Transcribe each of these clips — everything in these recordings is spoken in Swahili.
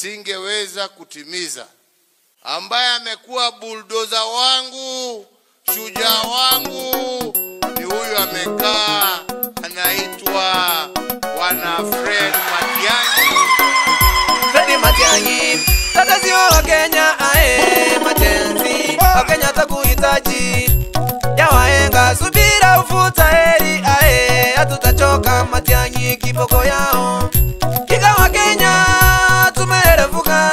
singeweza kutimiza. Ambaye amekuwa bulldozer wangu, shujaa wangu, ni huyu amekaa, anaitwa Bwana Fred Matiang'i. Fred Matiang'i, mtetezi wa Kenya, ae majenzi, wa Kenya takuhitaji. Ya wahenga subira ufuta heri, ae hatutachoka Matiang'i kiboko yao. Kika wa Kenya tumerefuka,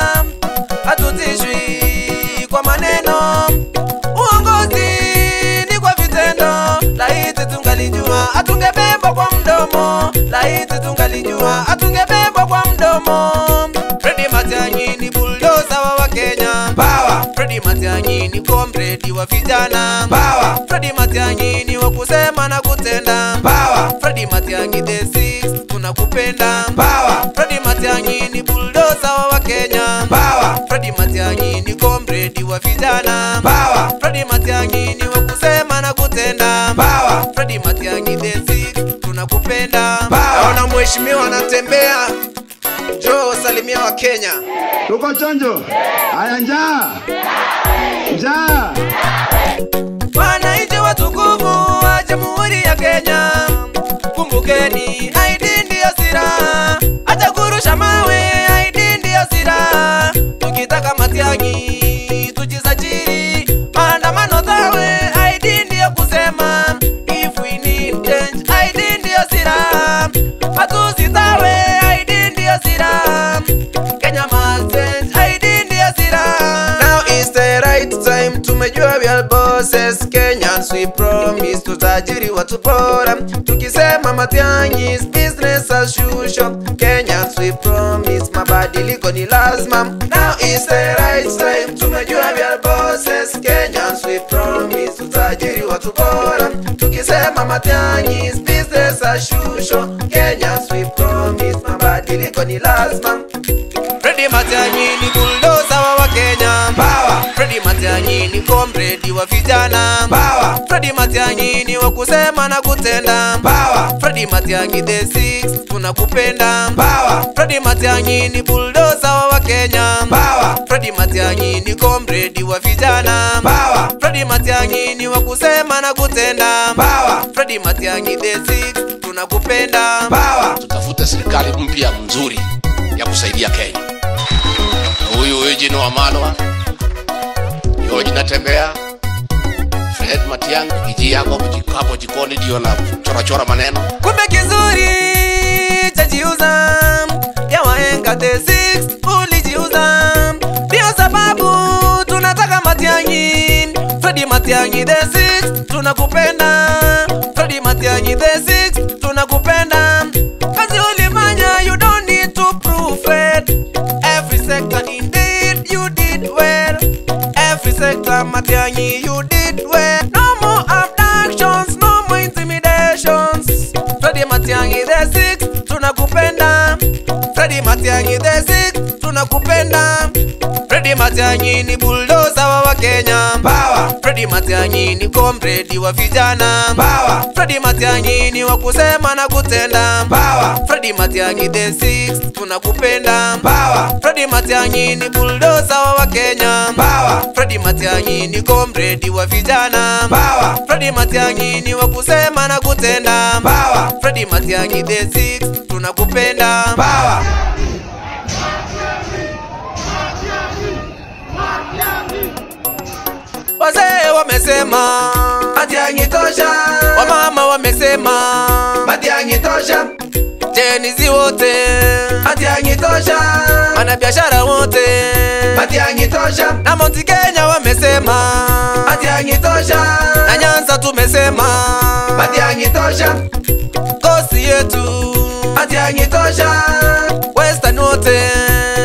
hatutishwi kwa maneno. Uongozi ni kwa vitendo, laiti tungalijua hatungebebwa kwa mdomo. Laiti tungalijua hatungebebwa kwa mdomo. Fred Matiang'i ni bulldozer wa Kenya. Power. Fred Matiang'i ni comrade wa vijana. Power. Fred Matiang'i ni wa kusema na kutenda. Power. Fred Matiang'i the six, tunakupenda. Power. Fred Matiang'i ni bulldozer wa Kenya. Power. Fred Matiang'i ni comrade wa vijana. Power. Fred Matiang'i ni wa kusema na kutenda. Power. Fred Matiang'i the six, tunakupenda. Power. Naona mheshimiwa anatembea. Njoo salimia wa Kenya. Tuko chonjo. Haya njaa. Njaa. Wananchi watukufu wa Jamhuri ya Kenya, kumbukeni ID ndio silaha. Acha kurusha mawe, ID ndio silaha. Tukitaka Matiang'i tujisajili, maandamano tawe, ID ndio kusema. If we need change, ID ndio silaha. Matusi tawe, ID ndio silaha. Kenya must change, ID ndio silaha. Now is the right time, tumejua we are bosses. Kenyans we promise, tutajiri watu bora. Tukisema Matiang'i is business as usual. Kenyans we promise, mabadiliko ni lazima. Now is the right time, tumejua we are bosses. Kenyans we promise, tutajiri watu bora. Tukisema Matiang'i is business as usual. Kenyans we promise, mabadiliko ni lazima. Fred Matiang'i ni bulldozer wa Kenya. Power. Fred Matiang'i ni comrade wa vijana. Power. Fred Matiang'i ni wa kusema na kutenda. Power. Fred Matiang'i the six, tunakupenda. Power. Fred Matiang'i ni bulldozer wa Kenya. Power. Fred Matiang'i ni comrade wa vijana. Power. Fred Matiang'i ni wa kusema na kutenda. Power. Fred Matiang'i the six, tunakupenda. Power. Tutafute serikali mpya mzuri ya kusaidia Kenya. Huyu Eugene Wamalwa, George Natembea, Fred Matiang'i, kiji yako hapo jikoni ndio na chora chora maneno. Kumbe kizuri chajiuza, ya wahenga the six ulijiuza. Ndio sababu tunataka Matiang'i. Fred Matiang'i the six, tunakupenda. Fred Matiang'i the six, tunakupenda. Kazi ulifanya, you don't need to prove it. Every sector indeed you did well. Every sector Matiang'i you did well. No more abductions, no more intimidations. Fred Matiang'i the six, tunakupenda. Fred Matiang'i the six, tunakupenda. Fred Matiang'i ni bulldozer wa Kenya. Power. Fred Matiang'i ni comrade wa vijana. Power. Fred Matiang'i ni wa kusema na kutenda. Power. Fred Matiang'i the six, tunakupenda. Power. Fred Matiang'i ni bulldozer wa Kenya. Power. Fred Matiang'i ni comrade wa vijana. Power. Fred Matiang'i ni wa kusema na kutenda. Power. Fred Matiang'i the six, tunakupenda. Power. Wazee wamesema Matiang'i tosha, wamama wamesema Matiang'i tosha, Gen Z wote Matiang'i tosha, wanabiashara wote Matiang'i tosha, na Mount Kenya wamesema Matiang'i tosha, na Nyanza tumesema Matiang'i tosha, Kosi yetu Matiang'i tosha, Western wote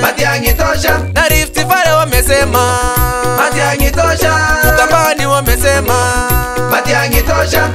Matiang'i tosha, na Rift Valley wamesema Matiang'i tosha, Ukambani wamesema Matiang'i tosha.